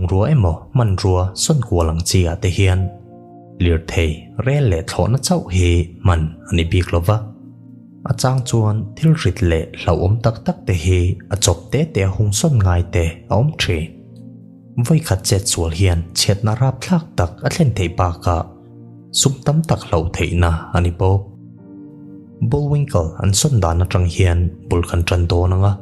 Bungrua emaw hmanrua sawn kual ang chi ah te hian lirthei rel leh thlawhna chauh hi hman a ni bik lo va. A chang chuan thil rit leh hlauhawm tak tak te hi a chawp te te a hung sawn ngai te a awm thin. Vawikhat chet sual hian chhiatna rapthlak tak a thlen theih bakah sum tam tak hlauh theihna a ni bawk. Bullwinkle an sawn dan atang hian bul kan tan dawn ang a.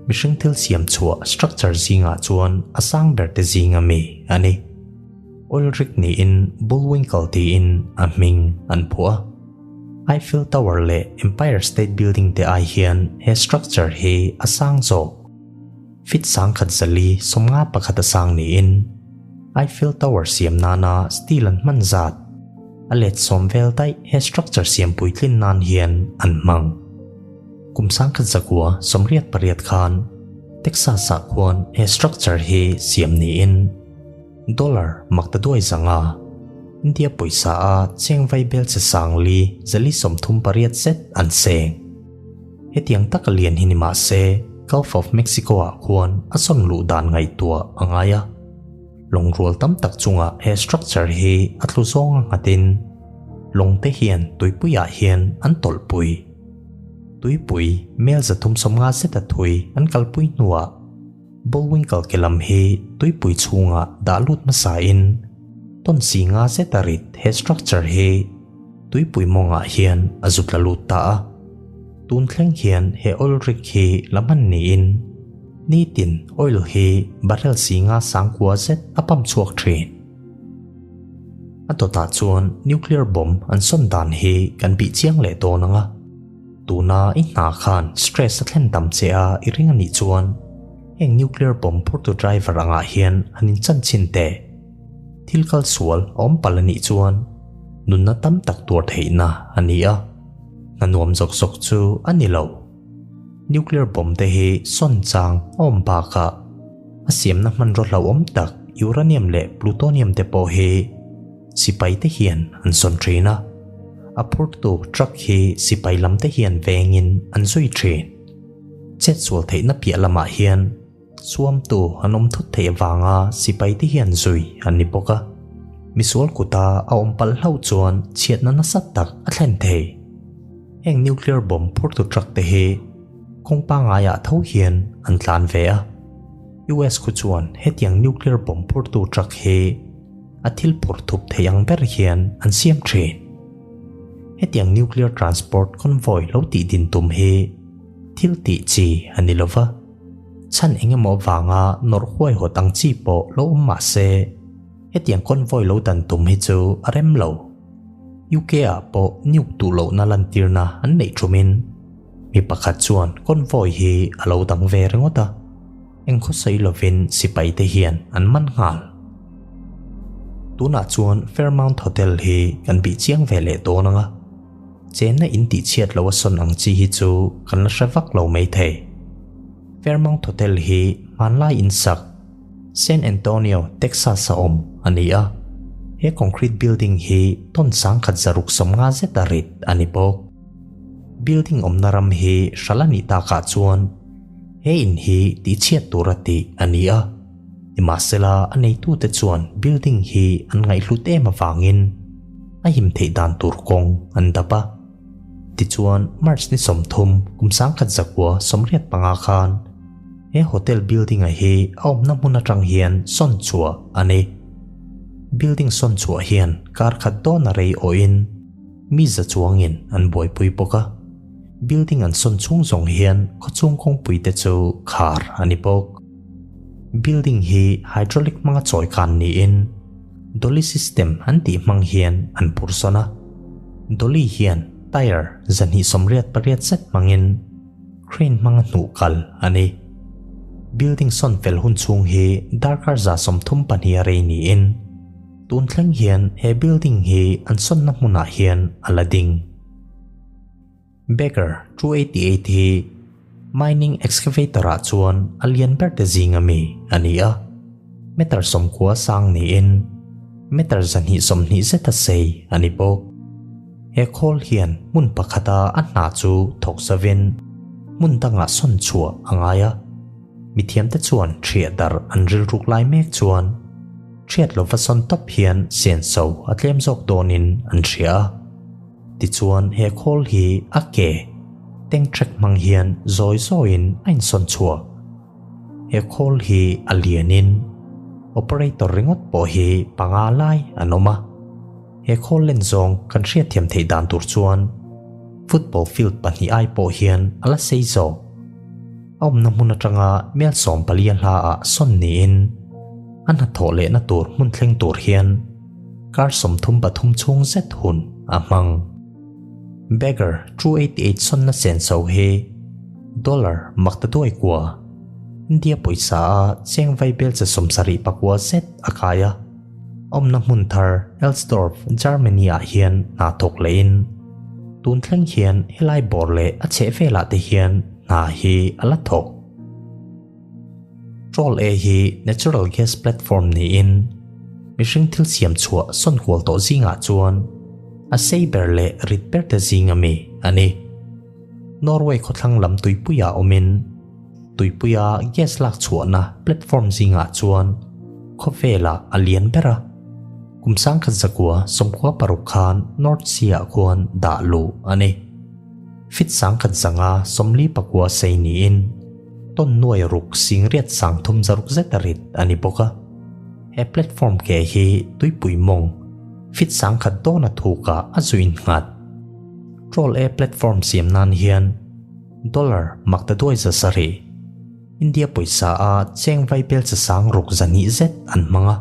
Mihring thil siam chhuah structure zingah chuan a sang ber te zinga mi a ni. Oil rig niin Bullwinkle tiin a hming an phuah a. Eiffel Tower leh Empire State Building te ai hian he structure hi a sang zawk. Feet 1024 a sang niin Eiffel Tower siam nana steel an hman zat a let sawm vel daih he structure siam puitlin nan hian an hmang. Kum 1988 khan Texas ah khuan he structure hi siam niin dollar maktaduai zanga India pawisa a cheng vai bel che sangli zali 38 zet an seng. Hetiang taka lian hi ni mah se Gulf of Mexico ah khuan a sawn luh dan ngaihtuah a ngai a. Lawngrual tam tak chungah he structure hi a tlu zawng a nghatin lawng te hian tuipuiah hian an tawlhpui. Tuipui mel 350 zeta thui an kalpui hnuah Bullwinkle ke lam hi tuipui chhungah dah lut hmasa in tawn si nga zeta rit he structure hi tuipui mawngah hian a zut la lut ta a. Tun thleng hian he oil rig hi la hman niin nitin oil hi barrel si nga sang kua zet a pump chhuak thin. A dawtah chuan nuclear bomb an sawn dan hi kan bih chiang leh dawn ang a. Tuna i hna khan stress a thlen tam che a i ring a nih chuan heng nuclear bomb phurtu driver angah hian an inchan chhin teh. Thil kal sual a awm palh a nih chuan nunna tam tak tuar theihna a ni a, hna nuam zawk zawk chu a ni lo. Nuclear bomb te hi sawn chang a awm bakah a siamna hmanraw hlauhawm tak uranium leh plutonium te pawh hi sipai te hian an sawn thin a, a phurtu truck hi sipai lam te hian vengin an zui thin. Chetsual theihna piah lamah hian Suamtu an awm thut theih avanga sipai te hian zui an ni bawk a. Misual kuta a awm palh hlauh chuan chhiatna nasa tak a thlen thei. Heng nuclear bomb phurtu truck te hi kawng pangaiah tho hian an tlan ve a. US khu chuan hetiang nuclear bomb phurtu truck hi a thil phur thup thei ang ber hian an siam thin. Hetiang nuclear transport convoy lo tih din tum hi thil tih chi a ni lova. Chhan eng emaw avanga nawrh huaihawt ang chi pawh lo awm mah se, hetiang convoy lo dan tum hi chu a rem lo. UK ah pawh nuke duh lohna lantirna an neih thumin mi pakhat chuan convoy hi a lo dang ve ringawt a, eng khawsawi lovin sipai te hian an man nghal. Tunah chuan Fairmount Hotel hi kan bih chiang ve leh dawn ang a. Chenna in tih chhiat lo a sawn ang chi hi chu kan la hre vak lo mai thei. Fairmount Hotel hi hmanlai in sak San Antonio, Texas a awm a ni a. He concrete building hi tawn 1150 zet a rit a ni bawk. Building awmna ram hi hral a nih takah chuan he in hi tih chhiat tur a tih a ni a. Nimahsela a neitute chuan building hi an ngaihhlut em avangin a him theih dan tur kawng an dap a. Tichuan March ni 30 kum 1985 khan he hotel building a hi a awmna hmun atang hian sawn chhuah a ni. Building sawn chhuah hian kar khat dawn a rei awhin mi za chuangin an buaipui bawk a. Building an sawn chhung zawng hian khawchhung kawngpui te chu khar a ni bawk. Building hi hydraulic hmanga chawi kan niin dolly system an tih hmang hian an phur sawn a. Dolly hian tyre 288 zet hmangin crane hmanga hnuh kal a ni. Building sawn fel hun chhung hi darkar 132 a rei niin tun thleng hian he building hi an sawnna hmunah hian a la ding. Bagger 288 hi mining excavator ah chuan a lian ber te zinga mi a ni a. Meter 90 sang niin meter 220 zeta sei a ni bawk. He khawl hian hmun pakhata a hna chu thawk zavin hmun dangah sawn chhuah a ngai a. Mithiamte chuan ṭhiah darh an rilruk lai mek chuan ṭhiat lova sawn tawp hian senso a tlem zawk dawnin an hria a. Tichuan he khawl hi a ke tank track hmang hian zawi zawiin a insawn chhuak. He khawl hi a lianin operator ringawt pawh hi panga lai an awm a. He khawl len zawng kan hriatthiam theih dan tur chuan football field pahnih ai pawh hian a la sei zawk. A awmna hmun atanga mel 14 a hla ah sawn niin a hnathawh lehna tur hmun thleng tur hian kar 33 chhung zet hun a hmang. Bagger 288 sawnna senso hi dollar maktaduai kua, India pawisa a cheng vaibel che 79 zet a kai a. Awmna hmun thar Elsdorf, Germany ah hian hna thawk lehin tun thleng hian helai bawr leh a chhehvelah te hian hna hi a la thawk. Troll A hi natural gas platform niin mihring thil siam chhuah sawn kual tawh zingah chuan a sei ber leh rit ber te zing ami a ni. Norway khawthlang lam tuipuiah awmin Tuipuia gas lak chhuahna platform zingah chuan khawvelah a lian ber a, kum 1996 khan North Sea-ah khuan dah luh a ni. Fit 1549 sei niin ton nuai ruk singriat 36 zet a rit a ni bawk a. He platform ke hi tuipui mawng fit 1000 dawna thukah a zuin nghat. Troll A platform siam nan hian Dollar maktaduai 700, India pawisa a cheng vaibel che sang ruk 200 zet an hmang a,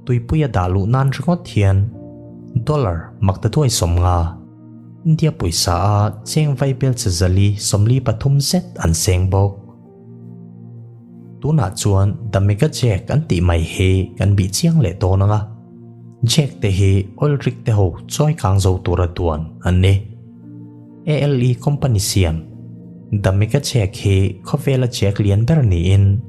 tuipuia dah luh nan ringawt hian dollar maktaduai 50, India pawisa a cheng vaibel che 443 zet an seng bawk. Tunah chuan The Mega Jack an tih mai hi kan bih chiang leh dawn ang a, Jack te hi oil rig te ho chawi kang zo tura duan an ni. ALE company siam The Mega Jack hi khawvela jack lian ber niin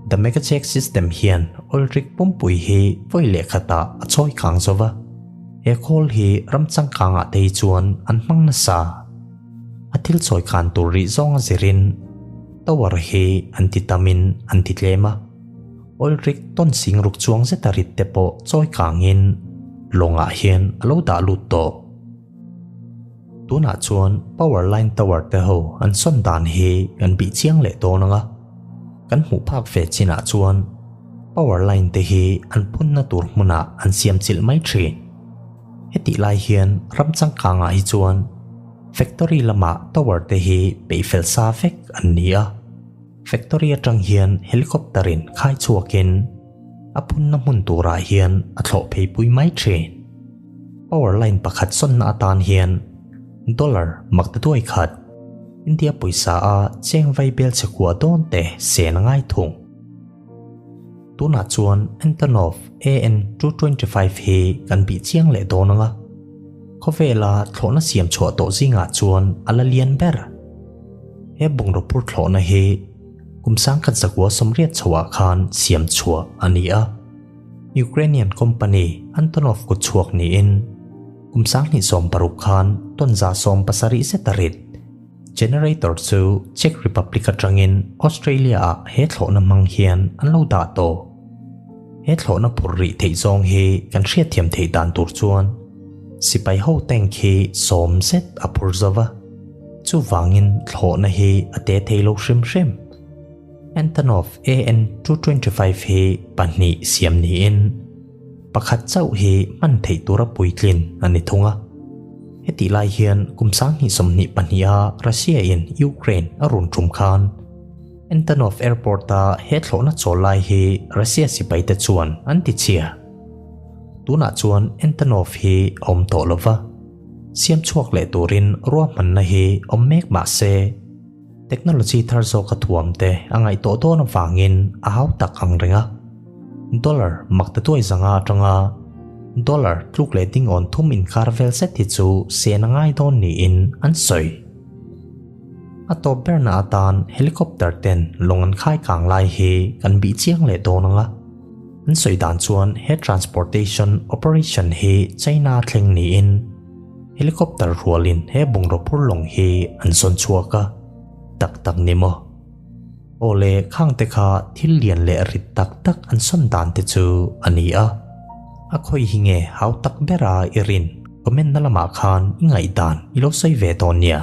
The Mega Jack system hian oil rig pumpui hi vawi leh khatah a chawi kang zo va. He khawl hi ram changkangah te hi chuan an hmang nasa. A thil chawi khan tur rih zawnga zirin tower hi an ti tamin an ti tlem a. Oil rig tawn sing ruk chuang zeta rit te pawh chawi kangin lawngah hian a lo dah lut tawh. Tunah chuan power line tower te ho an sawn dan hi kan bih chiang leh dawn ang a, kan hmuh phak ve chinah chuan power line te hi an phunna tur hmunah an siam chilh mai thin. Hetih lai hian ram changkangah hi chuan factory lamah tower te hi peih fel sa vek an ni a, factory atang hian helicopter in khai chhuakin a phunna hmun turah hian a thlawh phei pui mai thin. Power line pakhat sawnna atan hian dollar maktaduai khat India pawisa a cheng vaibel chhe kua dawn te sen a ngai thung. Tunah chuan Antonov AN-225 hi kan bih chiang leh dawn ang a, khawvela thlawhna siam chhuah tawh zingah chuan a la lian ber. He bungraw phur thlawhna hi kum 1980 chhoah khan siam chhuah a ni a. Ukrainian company Antonov kut chhuak niin kum 2016 khan ton 70 zet a rit. Generator chu Czech Republic atangin Australia ah he thlawhna hmang hian an lo dah tawh. He thlawhna phur rih theih zawng hi kan hriatthiam theih dan tur chuan sipai ho tank hi 10 zet a phur zo va, chuvangin thlawhna hi a te thei lo hrim hrim. Antonov AN-225 hi pahnih siam niin pakhat chauh hi hman theih tura puitlin a ni thung a. Hetih lai hian kum 2022-a Russia-in Ukraine a run tum khan Antonov Airport-a he thlawhna chawl lai hi Russia sipaite chuan an ti chhia. Tunah chuan Antonov hi a awm tawh lo va, siam chhuak leh turin ruahmanna hi awm mek mah se, Technology thar zawka thuam te a ngaihtuah dawn avangin a hau tak ang reng a. Dollar makta tuai zanga atanga dollar tluk leh ding awn thum inkar vel zet hi chu sen a ngai dawn niin an sawi. A tawp berna atan helicopter ten lawng an khai kang lai hi kan bih chiang leh dawn ang a. An sawi dan chuan he transportation operation hi China thleng niin Helicopter rualin he bungraw phur lawng hi an sawn chhuak a, tak tak ni maw? Aw le, khang te kha thil lian leh rit tak tak an sawn dan te chu a ni a. A khawi hi nge hau tak bera i rin? Comment na lamah khan i ngaihdan i lo sawi ve dawn nia.